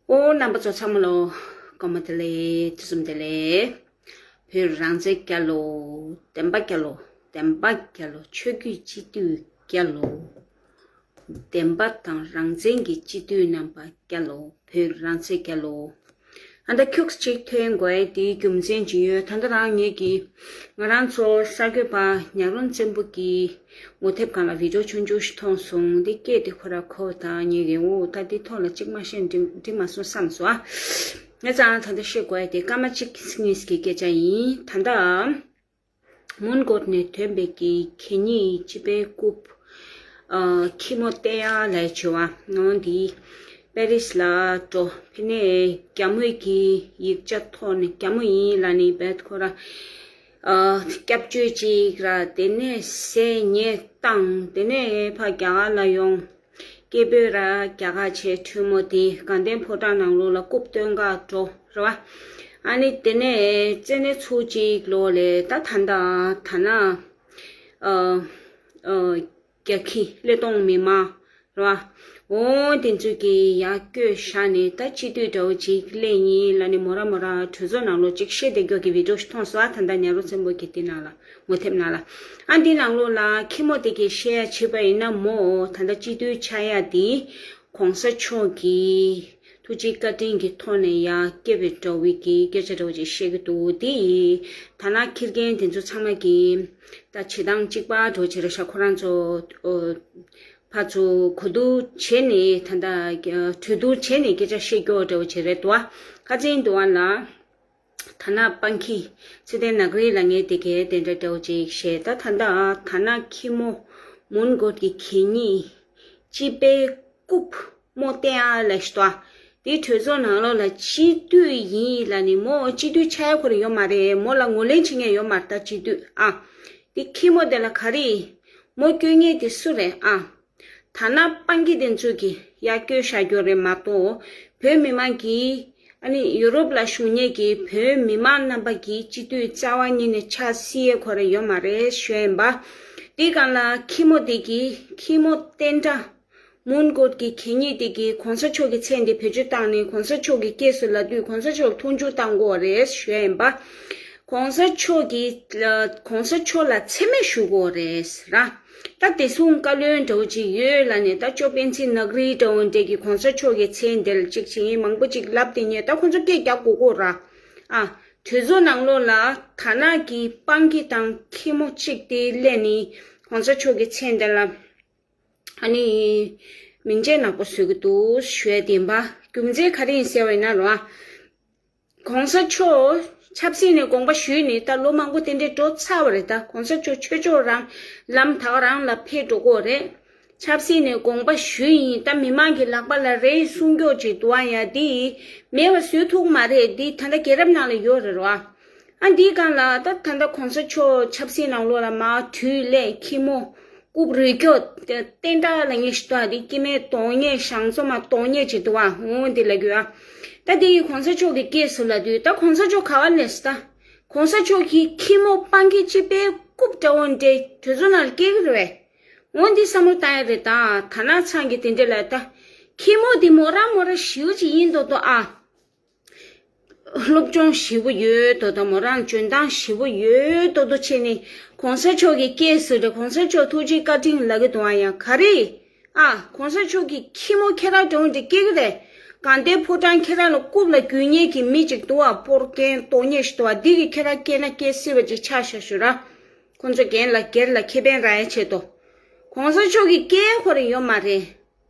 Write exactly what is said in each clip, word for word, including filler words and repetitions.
ཨོ། རྣམ་པ་ཚོ་ཚང་མ་ལོ། སྐར་མ་བདེ་ལེགས། དུས་གསུམ་བདེ་ལེགས། བོད་རང་བཙན་རྒྱལ་ལོ། བདེན་པ་རྒྱལ་ལོ། བདེན་པ་རྒྱལ་ལོ། ཆོས་བརྒྱུད་སྤྱི་འཐུས་རྒྱལ་ལོ། བདེན་པ་དང་རང་བཙན་གྱི་སྤྱི་འཐུས་རྣམ་པ་རྒྱལ་ལོ། བོད་རང་བཙན་རྒྱལ་ལོ། ཨ་ད་ཁྱུག་ཅིག་ཐོན་དགོས་དེའི་རྒྱུ་མཚན་ཅིག་ཡོད། ད་ལྟ་རང་ངེད་ཀྱི་ང་རང་ཚོ་གསར་འགོད་པ་ཉག་རོང་བཙན་པོ་གི་ངོ་དེབ་སྒང་ལ་བི་ཌིའོ་ཆུང་ཆུང་ཞིག་མཐོང་སོང་། འདི་སྐད་དེ་ཁོ་ར་ཁོ་ད་ངེད་ཀྱི་འོ་ད་འདི་ཐོག་ལ་གཅིག་མ་བཤད་འགྲིག་འགྲིག་མ་སོང་བསམ་སོང་ཨ། ངས་ཙང་ད་ལྟ་བཤད་དགོས་དེ་སྐར་མ་གཅིག་གཉིས་ཀྱི་སྐད་ཆ་ཡིན། ད་ལྟ་མོན་གྷོ་ནས་ཐོན་པའི་གི་གད་སྙིགས་སྤྱི་པའི་རྐུབ། ཨ། ཁྱི་མོ་བསྟེན་ཡ་ལས་བྱེད་པ་ངོ་འདི་པེ་རིས་ལ་འགྲོ། ཕི་ནས་རྒྱ་མོའི་གི་ཡིག་ཆ་ཐོག་ནས་རྒྱ་མོ་ཡིན་ལ་ནི་བེད་ཁོ་ར། ཨ། སྐྱབས་བཅོལ་ཅིག་ར་དེ་ནས་ཟས་ཉེས་བཏང་དེ་ནས་ཕ་རྒྱ་གར་ལ་ཡོང་། སྐད་འབོད་ར་རྒྱ་གར་ཆེ་འཕྲུལ་མོ་དེ་དགའ་ལྡན་ཕོ་བྲང་ནང་ལོགས་ལ་རྐུབ་སྟོན་ག་འགྲོ་རེད་བ། ཨ་ནི་དེ་ནས་བཙན་ནས་ཚུགས་གཅིག་ལོག་ལས་ད་ད་ད་ད་ན། ཨ། ཨ། རྒྱ་ཁྱི་ཀླད་སྟོང་མི་མ་རེད་བ། འོ་དེ་ཚོས་ཀྱི་ཡར་བསྐྱོད་བཞག་ནས་ད་སྤྱི་འཐུས་འདྲ་བོ་ཅིག་སླེབས་ཡིན་ལ་ནི་མོ་ར་མོ་ར་གྲོས་ཚོགས་ནང་ལོགས་ཅིག་བཤད་བསྡད་རྒྱུ་གི་བི་ཌིའོ་ཞིག་མཐོང་སོང་ཨ། ད་ད་ཉག་རོང་བཙན་པོ་གི་དེ་ནང་ལ་ངོ་དེབ་ནང་ལ། ཨ་འདི་ནང་ལོགས་ལ་ཁྱི་མོ་དེ་གི་བཤད་ཡ་བྱས་པ་ཡིན་ན་མོ་ད་ད་སྤྱི་འཐུས་ཆགས་ཡ་དེ་གོང་ས་མཆོག་གི་ཐུགས་རྗེ་བཀའ་དྲིན་གྱི་ཐོག་ནས་ཡར་སྐྱེ་བའི་འདྲ་བོའི་གི་སྐད་ཆ་འདྲ་བོ་ཅིག་བཤད་ཀྱི་འདུག་དེ་ཡིན། ད་ན་ཁྱི་རྒན་དེ་ཚོ་ཚང་མ་གི་ད་བྱེད་སྟངས་གཅིག་པ་འདྲ་བོ་ཅིག་རེད་ཤག་ཁོ་རང་ཚོ་ཨོ། ཕར་ཚུར་གོ་བསྡུར་བྱས་ནས་ད་ལྟ་གྲོས་བསྡུར་བྱས་ནས་སྐད་ཆ་བཤད་རྒྱུ་འདྲ་བོ་བྱས་རེད་འདུག་བ། ཁ་ཚན་འདུག་བ་ལ། ད་ན་སྤང་ཁྱི་ཚེ་བརྟན་ནག་རིལ་ལ་ངས་དེ་གའི་དེ་འདྲ་འདྲ་བོ་ཅིག་བཤད། ད་ད་ལྟ་ད་ན་ཁྱི་མོ་མོན་གྷོ་གི་གད་སྙིགས་སྤྱི་པའི་རྐུབ་མོ་བསྟེན་ཨ་ལ་ཞིག་ཏོ། དེ་གྲོས་ཚོགས་ནང་ལོགས་ལ་སྤྱི་འཐུས་ཡིན་ལ་ནི་མོ་སྤྱི་འཐུས་ཆགས་ཡ་ཁོ་ར་ཡོད་མ་རེད། མོ་ལ་ངོས་ལེན་བྱེད་མཁན་ཡོད་མ་རེད། ད་སྤྱི་འཐུས་ཨ། དེ་ཁྱི་མོ་དེ་ལ་ག་རེ། མོ་སྐྱོན་ངེས་དེ་སུ་རེད་ཨ། ད་ན་སྤང་ཁྱི་དེ་ཚོས་ཀྱི་ཡར་བསྐྱོད་བཞག་རྒྱུ་རེད་མ་གཏོགས་བོད་མི་མང་གིས་ཨ་ནི་ཡུ་རོབ་ལ་བཞུགས་མཁན་གྱི་བོད་མི་མང་རྣམ་པ་གིས་སྤྱི་འཐུས་རྩ་བ་ཉིད་ནས་ཆགས་སྲིད་ཡས་ཁོ་ར་ཡོད་མ་རེད་ཞུ་ཡིན་པ། དེ་གང་ལ་ཁྱི་མོ་དེ་གིས་ཁྱི་མོ་བསྟན་དགྲ་མོན་གྷོ་གི་གད་སྙིགས་དེ་གིས་གོང་ས་མཆོག་གི་མཚན་དེ་བེད་སྤྱོད་བཏང་ནས་གོང་ས་མཆོག་གི་སྐྱེས་སུ་ལ་དུས་གོང་ས་མཆོག་མཐོང་ཆུང་བཏང་དགོས་རེད་ཞུ་ཡིན་པ། གོང་ས་མཆོག་གི་གོང་ས་མཆོག་ལ་མཚན་སྨད་ཞུ་དགོས་རེད་ར། ད་བདེ་སྲུང་བཀའ་བློན་འདྲ་བོ་ཅིག་ཡོད་ལ་ནས་ད་ཅོ་པན་ཚི་ནག་རིལ་འདྲ་བོ་འདྲས་ཀྱི་གོང་ས་མཆོག་གི་མཚན་འདིར་ཅིག་བྱེད་མང་པོ་ཅིག་ལབ་དེ་ཉེ་ད་ཁོང་ཚོ་སྐད་རྒྱག་དགོས་གོ་ར། ཨ། གྲོས་ཚོགས་ནང་ལོགས་ལ་ད་ན་གི་སྤང་གི་དང་ཁྱི་མོ་གཅིག་དེ་སླེབས་ནས་གོང་ས་མཆོག་གི་མཚན་འདི་ལ་ཨ་ནི་མིང་ཆད་ནག་པོ་བཟོ་གི་འདུག་ཞུ་ཡ་དེ་ཡིན་པ། རྒྱུ་མཚན་ག་རེ་ཡིན་ཟེར་བ་ཡིན་ན་རོ། གོང་ས་མཆོག་ཆབ་སྲིད་ནས་དགོངས་པ་ཞུས་ནས་ད་ལོ་མང་པོ་དེ་འདྲའི་འགྲོ་ཚར་བ་རེད། ད་གོང་ས་མཆོག་ཆོས་ཕྱོགས་རང་ལམ་ད་ག་རང་ལ་ཕེབས་འགྲོ་གོ་རེད། ཆབ་སྲིད་ནས་དགོངས་པ་ཞུས་ཡིན། ད་མི་མང་གི་ལག་པ་ལ་རེ་སྲུང་སྐྱོབ་ཅིག་འདུག་ཨ། ཡ་འདི་མེད་པ་བཟོ་ཐུབ་མ་རེད། འདི་ད་ལྟ་རྒྱལ་རབས་ནང་ལ་ཡོད་རེད་རོ། ཨ་འདིའི་སྒང་ལ་ད་ད་ལྟ་གོང་ས་མཆོག་ཆབ་སྲིད་ནང་ལོགས་ལ་མར་དུས་ལས་ཁྱི་མོ། རྐུབ་རུས་སྐྱོ། བསྟན་དགྲ་ལ་ངས་ཞུ་དག་འདི་སྐྱེ་དམན་གདོང་ཉེས་ཞང་བཙོ་མ་གདོང་ཉེས་ཅིག་འདུག་བ། འོང་འདི་ལ་རྒྱུ་ཨ། ད་འདི་ཡི་གོང་ས་མཆོག་གི་སྐྱེས་སུ་ལ་དུས་ད་གོང་ས་མཆོག་ག་བ་ལས་སུ་ད། གོང་ས་མཆོག་གིས་ཁྱི་མོ་སྤང་ཁྱི་གཅིག་པའི་རྐུབ་འདྲ་བོ་འདྲའི་དུས་ཚོད་ནང་ལ་སྐྱེ་གི་རེད་བས། འོང་འདི་བསམ་བློ་བཏང་ཡ་རེད། ད་ད་ན་ཚང་གི་དེ་འདྲ་ལ་ད། ཁྱི་མོ་འདི་མོ་རང་མོ་རང་ཞིའུ་ཅིག་ཡིན་མདོག་མདོག་ཨ། སློབ་སྦྱོང་ཞེ་པོ་ཡོད་དོ་དང་མོ་རང་འཇོན་ཐང་ཞེ་པོ་ཡོད་དོ་དོ་བྱས་ནས་གོང་ས་མཆོག་གི་སྐྱེས་སུ་རེ་གོང་ས་མཆོག་ཐུགས་རྗེ་བཀའ་དྲིན་ལབ་གི་འདུག་ཨ། ཡང་ག་རེ། ཨ། གོང་ས་མཆོག་གི་ཁྱི་མོ་ཁྱེད་རང་འདྲ་བོ་འདི་སྐྱེ་གི་རེད། དགའ་ལྡན་ཕོ་བྲང་ཁྱེད་རང་ལ་རྐུབ་ལ་རྒྱུག་མཁན་གྱི་མི་ཅིག་འདུག་ཨ། སྤོར་མཁན་གདོང་ཉེས་ཤིག་འདུག་ཨ། འདི་གི་ཁྱེད་རང་སྐྱེས་ན་སྐྱེས་སྲིད་པ་ཅིག་ཆགས་ཤག་ཞུ་ར། ཁོང་ཚོ་རྒན་ལ་སྒེར་ལ་ཁེ་ཕན་རག་ཡ་ཆེད་དོ། གོང་ས་མཆོག་གི་སྐད་ཁོ་རེ་ཡོད་མ་རེད།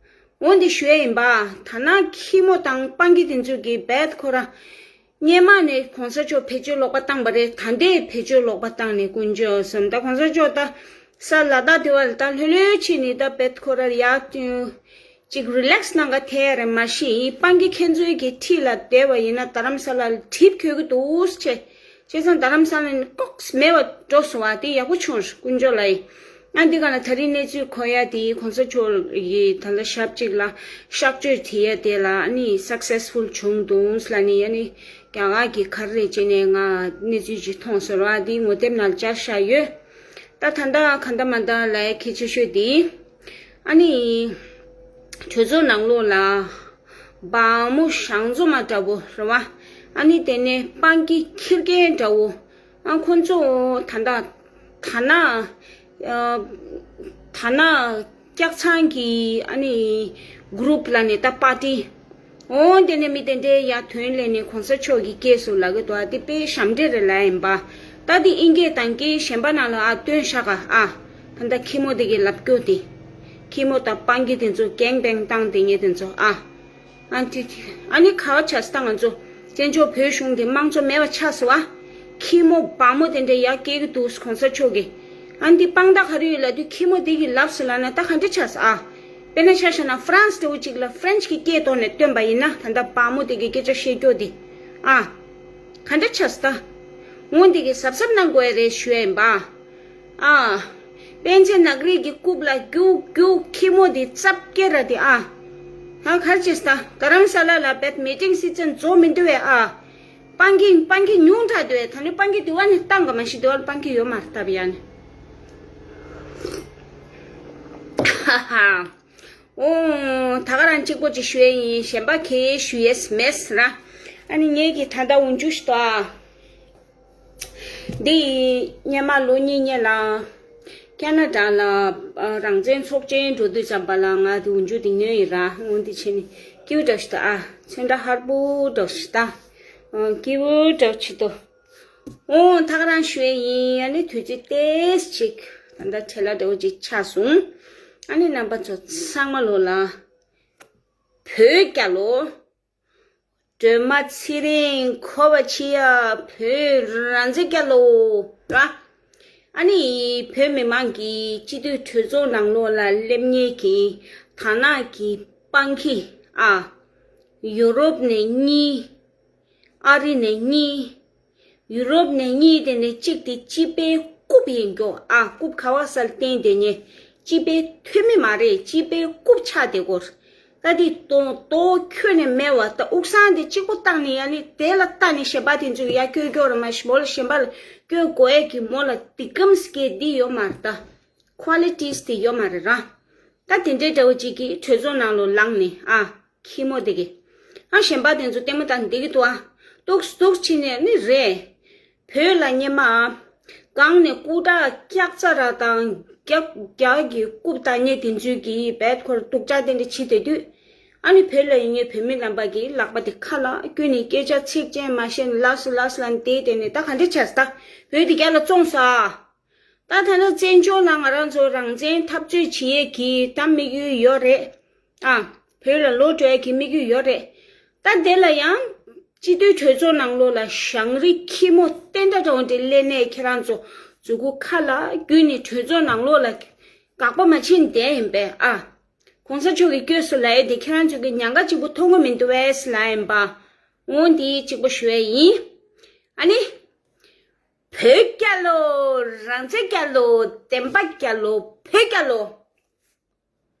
འོ་འདི་ཞུ་ཡ་ཡིན་པ། ད་ན་ཁྱི་མོ་དང་སྤང་གི་དེ་ཚོས་ཀྱི་རྦད་ཁོ་ར། སྔོན་མ་ནས་གོང་ས་མཆོག་བེད་སྤྱོད་ལོག་པ་བཏང་པ་རེད། ད་ལྟའི་བེད་སྤྱོད་ལོག་པ་བཏང་ནས་དཀོན་མཆོག་གསུམ། ད་གོང་ས་མཆོག་ད་ས་ལ་དྭགས་དེ་བ་ལ་ད་ལྷོད་ལྷོད་ཕྱིན་ནས་ད་རྦད་ཁོ་ར་ཡར་བསྟུན། ཅིག་རི་ལེགས་གནང་ག་ཐད་རེད་མ་གཞི་སྤང་གི་ཁྱེད་ཚོའི་གི་འཁྲིས་ལ་བསྡད་པ་ཡིན་ན་རྡ་རམ་ས་ལ་ལ་གྲིབ་འཁོལ་གི་འདུག་ཟེར། བྱས་ཙང་རྡ་རམ་ས་ལ་ནས་ལྐོག་མེད་པ་འགྲོ་སོང་བ་དེ་ཡག་པོ་བྱུང་རེད་དཀོན་མཆོག་ལ་ཡིན། ང་འདི་ག་ལ་ད་རིང་གནས་ཚུལ་གོ་ཡ་དེ་གོང་ས་མཆོག་གི་ད་ལྟ་ཞབས་གཅིག་ལ་གཤག་བཅོས་བྱེད་ཡ་དེ་ལ་ཨ་ནི་སག་སེ་སི་ཕུལ་བྱུང་འདུག་ལ་ནི་ཨ་ནི་རྒྱ་གར་གི་ག་རེ་རེད་བྱས་ནས་ང་གནས་ཚུལ་ཅིག་མཐོང་སོང་ར། དེ་ངོ་དེབ་ནང་བཅར་བཞག་ཡོད། ད་ད་ལྟ་ག་འདྲ་མ་འདྲ་ལ་ཡ་གལ་ཆེ་ཤོས་དེ་ཨ་ནི་གྲོས་ཚོགས་ནང་ལོགས་ལ་ སྦ་མོ་ཞང་བཙོ་མ་འདྲ་བོ་རེད་བ། ཨ་ནི་དེ་ནས་སྤང་གི་ཁྱི་རྒན་འདྲ་བོ། ཨ་ཁོ་ཚོ་ད་ལྟ་ད་ན་ཨ་ད་ན་སྐྱག་ཚང་གི་ཨ་ནི་གུ་རུབ་ལ་ནས་ད་པར་ཊི། འོ་དེ་ནས་མི་དེ་འདྲའི་ཡ་དོན་ལས་ནས་གོང་ས་མཆོག་གི་སྐད་སུ་ལ་གི་དོ་ཨ་དེ་དཔེ་ཞབས་འདྲེན་རེད་ལ་ཡིན་པ། ད་དེ་ཨིན་སྐད་དང་སྐད་གཞན་པ་ནང་ལ་ཨ་སྟོན་ཤག་ག་ཨ། ད་ལྟ་ཁྱི་མོ་དེ་གི་ལབ་སྐྱོ་དེ། ཁྱི་མོ་དང་སྤང་གི་དེ་ཚོ་གེང་བེང་བཏང་དེ་ངེད་དེ་ཚོ་ཨ། ཨ་ནི་ཨ་ནི་ག་བ་ཆགས་སྟངས་ང་ཚོ་བཙན་བྱོལ་བོད་གཞུང་དེ་དམངས་གཙོ་མེད་པ་ཆགས་སོ་ཨ། ཁྱི་མོ་སྦ་མོ་དེ་འདྲའི་ཡ་སྐྱེ་གི་འདུག་གོང་ས་མཆོག་གི། ཨ་ནི་དཔང་རྟགས་ག་རེ་ཡོད་ལབ་དུས་ཁྱི་མོ་དེ་གི་ལབ་སོ་ལབ་ན་ད་ག་འདྲ་ཆགས་སོ་ཨ། དཔེར་ན་ཆ་བཞག་ན་ཧྥ་རན་སི་འདྲ་བོ་ཅིག་ལ་ཧྥ་རན་སི་གི་སྐད་ཐོག་ནས་བཏོན་པ་ཡིན་ན་ད་ལྟ་སྦ་མོ་དེ་གི་སྐད་ཆ་བཤད་རྒྱུ་དེ་ཨ། ག་འདྲ་ཆགས་སོ་ད། འོ་དེ་གི་གཟབ་གཟབ་གནང་དགོས་རེད་ཞུ་ཡ་ཡིན་པ། ཨ། པཎ་ཆེན་ནག་རིགས་ཀྱི་རྐུབ་ལ་རྒྱུག་རྒྱུག་ཁྱི་མོ་དེ་རྩབ་སྐྱེ་ར་དེ་ཨ། ཧ་གར་ཅེས་ད་དྷ་རམ་ས་ལ་ལ་བེད་མི་ཊིང་སི་ཙན་རྫོགས་མི་འདུག་བས་ཨ། སྤང་གི་སྤང་གི་ཉུང་དྲགས་འདུག་བས་ད་ནི་སྤང་གི་དུ་བ་ནི་བཏང་ག་མ་ཤི་དུ་བ་སྤང་གི་ཡོད་མ་རེད་ད་བས་ཡ་ནི། ཧ་ཧ། ཨོ། ད་ག་རང་གཅིག་པོ་ཅིག་ཞུ་ཡས་ཡིན་གཞན་པ་གས་ཞུ་ཡས་མེད་ར། ཨ་ནི་ངས་ཀྱི་ད་ལྟ་འུན་ཆུ་ཞིག་ཏོ་ཨ། འདི་ཡིས་སྔོན་མ་ལོ་གཉིས་སྔོན་ལ་ཁེ་ན་ཌ་ལ་རང་བཙན་ཚོགས་ཆེན་འགྲོ་དུས་ཙམ་པ་ལ་ང་དེ་འུན་ཆུ་དེ་ཉོས་ཡིན་ར། འོན་ཏེ་ཕྱིན་ནས་སྐྱིད་པོ་འདྲ་ཞིག་ཏོ་ཨ། ཚོན་ཁྲ་ཧར་པོ་འདྲ་ཞིག་ཏོ། སྐྱིད་པོ་འདྲ་ཞིག་ཏོ། འོ་ད་ག་རང་ཞུ་ཡས་ཡིན། ཨ་ནི་དུས་ཚོད་ཏོག་ཙམ་ཅིག་ད་ལྟ་བྲེལ་བ་འདྲ་བོ་ཅིག་ཆགས་སོང་། ཨ་ནི་རྣམ་པ་ཚོ་ཚང་མ་ལོ་ལ་བོད་རྒྱལ་ལོ། སྒྲོལ་མ་ཚེ་རིང་གོ་བ་ཆེ་ཡ་བོད་རང་བཙན་རྒྱལ་ལོ་ར། ཨ་ནི་བོད་མི་མང་གི་སྤྱི་འཐུས་གྲོས་ཚོགས་ནང་ལོགས་ལ་སླེབས་མཁན་གྱི་དར་ནག་གི་སྤང་ཁྱི་ཨ། ཡུ་རོབ་ནས་གཉིས། ཨ་རི་ནས་གཉིས། ཡུ་རོབ་ནས་གཉིས་དེ་ནས་གཅིག་དེ་སྤྱི་པའི་རྐུབ་ཡིན་རྒྱུ་ཨ། རྐུབ་ཁ་བ་སལ་བསྟན་དེ་ནས་སྤྱི་པའི་འཐུས་མི་མ་རེད། སྤྱི་པའི་རྐུབ་ཆགས་དེ་གོ། ད་དེ་དོ་དོ་ཁྱོད་ནས་མེད་བ་ད་དབུགས་སང་དེ་གཅིག་པོ་བཏང་ནས་ཡ་ནི་དེ་ལ་ལྟ་ནས་གཞན་པ་དེ་ཚོས་ཡ་སྐྱོ་སྐྱོ་ར་མ་ཤི་མོ་ལ་གཞན་པ་ལ་སྐྱོ་དགོས་ཡས་ཀྱི་མོ་ལ་དེ་ཀམ་སྐད་འདི་ཡོད་མ་རེད་ད། ཁོ་ལི་ཊིས་དེ་ཡོད་མ་རེད་ར། ད་དེ་འདྲའི་འདྲ་བོ་ཅིག་གིས་གྲོས་ཚོགས་ནང་ལོ་ལངས་ནས་ཨ། ཁྱི་མོ་དེ་གི། ཨ་གཞན་པ་དེ་ཚོ་ལྟད་མོ་ལྟ་འདི་གི་འདུག་ཨ། སྡུག་སྡུག་ཕྱིན་ནས་ནི་རེད། བོད་ལ་སྔོན་མ། གང་ནས་སྐུ་དྲག་སྐྱག་རྫ་ར་དང་རྒྱ་རྒྱ་གི་རྐུབ་བཏང་མཁན་དེ་ཚོས་གི་བེད་ཁོར་སྡུག་ཅག་དེ་འདྲ་བྱེད་དེ་དུས། ཨ་ནི་བོད་ལ་ཡོད་མཁན་བོད་མི་རྣམ་པ་གི་ལག་པ་དེ་ཁ་ལ་བསྐྱོན་ནས་སྐད་ཆ་ཚིག་ཅན་མ་བཤད་ནས་ལགས་སོ་ལགས་སོ་ལབ་བསྡད་དེ་ནས་ད་ག་འདྲ་བྱས་ད། བོད་དེ་རྒྱ་ལ་བཙོངས་ས། ད་ད་ལྟ་བཙན་བྱོལ་ལ་ང་རང་ཚོ་རང་བཙན་འཐབ་རྩོད་བྱེད་ཡས་ཀྱི་ད་དམིགས་ཡུལ་ཡོད་རེད། ཨ། བོད་ལ་ལོག་འགྲོ་ཡས་ཀྱི་དམིགས་ཡུལ་ཡོད་རེད། ད་དེ་ལ་ཡང་སྤྱི་འཐུས་གྲོས་ཚོགས་ནང་ལོགས་ལ་ཞང་རི་ཁྱི་མོ་བསྟན་དགྲ་འདྲ་བོ་འདྲ་སླེབས་ནས་ཁྱེད་རང་ཚོ་མཛུ་གུ་ཁ་ལ་བརྒྱུས་ནས་གྲོས་ཚོགས་ནང་ལོགས་ལ་དགག་པ་མ་བྱེད་བསྡད་ཡིན་པས་ཨ། གོང་ས་མཆོག་གི་སྐྱོད་སུ་ལ་ཡས་དེ་ཁྱེད་རང་ཚོ་གི་ཉམས་དགའ་གཅིག་པུ་མཐོང་གི་མི་འདུག་བས་ལ་ཡིན་པ། འོ་འདི་གཅིག་པོ་ཞུ་ཡས་ཡིན། ཨ་ནི། བོད་རྒྱལ་ལོ། རང་བཙན་རྒྱལ་ལོ། བདེན་པ་རྒྱལ་ལོ། བོད་རྒྱལ་ལོ།